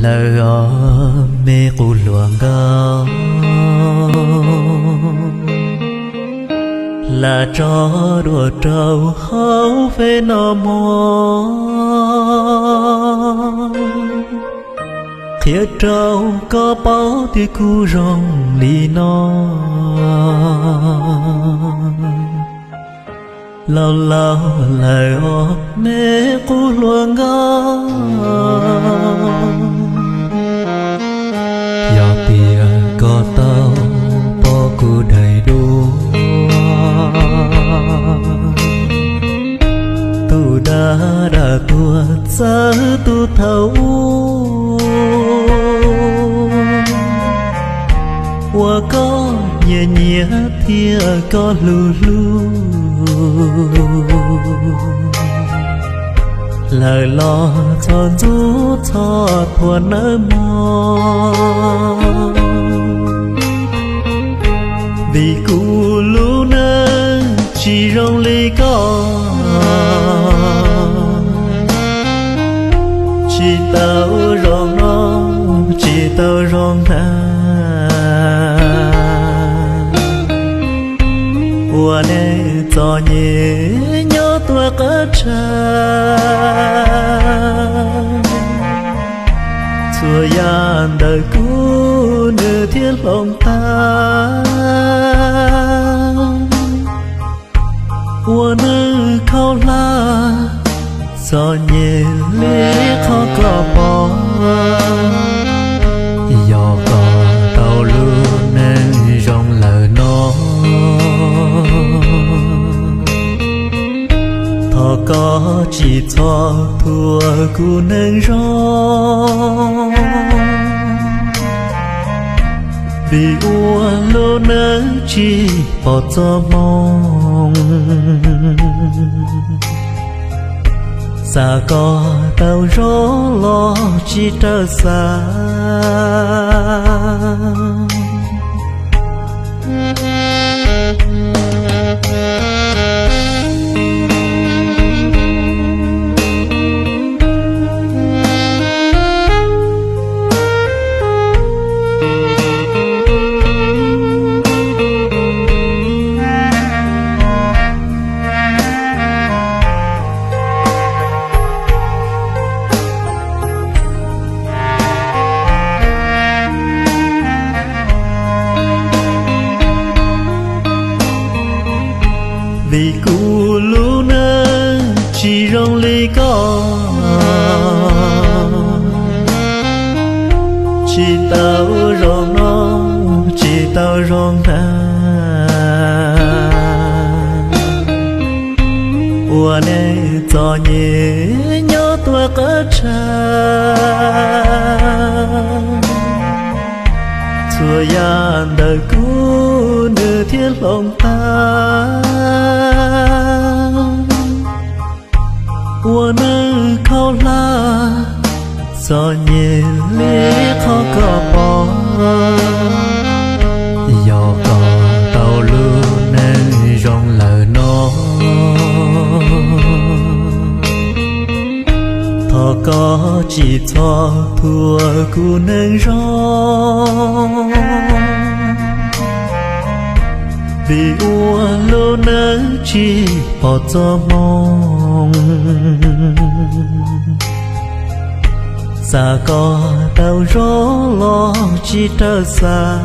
Lawm os me qub hluas nkauj, lam tso dua rau hauv fej no mog, qhia rau koj paub tias kuv zoo li no. Laus laus lawm os me qub hluas nkauj, yog tias koj tau pom kuv daim duab, tus dab dab tuag txawv tus thaum ub, uas koj nyiam nyiam thiab koj hlub hlub, lawm los txhob ntxub txhob thuam nawb mog, vim kuv lub neej tsis zoo li koj, tsis tau zoo no, tsis tau zoo na, ua neej txom nyem nyob tuaj qab tshaj, txhua yam ntawm kuv nws thiaj hloov tag. Ua neej khaub hlab txom nyem li qhov koj pom, yog koj tau lub neej zoo lawm no, thov koj tsis txhob thuam kuv neej zoo, vim ua lub neej tsis pom txoj hmoo, xav kom tau zoo los tsis raws xav. Vim kuv lub neej tsis zoo li koj, tsis tau zoo no, tsis tau zoo na, ua neej txom nyem nyob tuaj qab tshaj, txhua yam ntawm kuv nws thiaj hloov tag. Ua neej khaub hlab txom nyem li qhov koj pom, yog koj tau lub neej zoo lawm no, thov koj tsis txhob thuam kuv neej zoo, vim ua lub neej tsis pom txoj hmoo, xav kom tau zoo los tsis raws xav.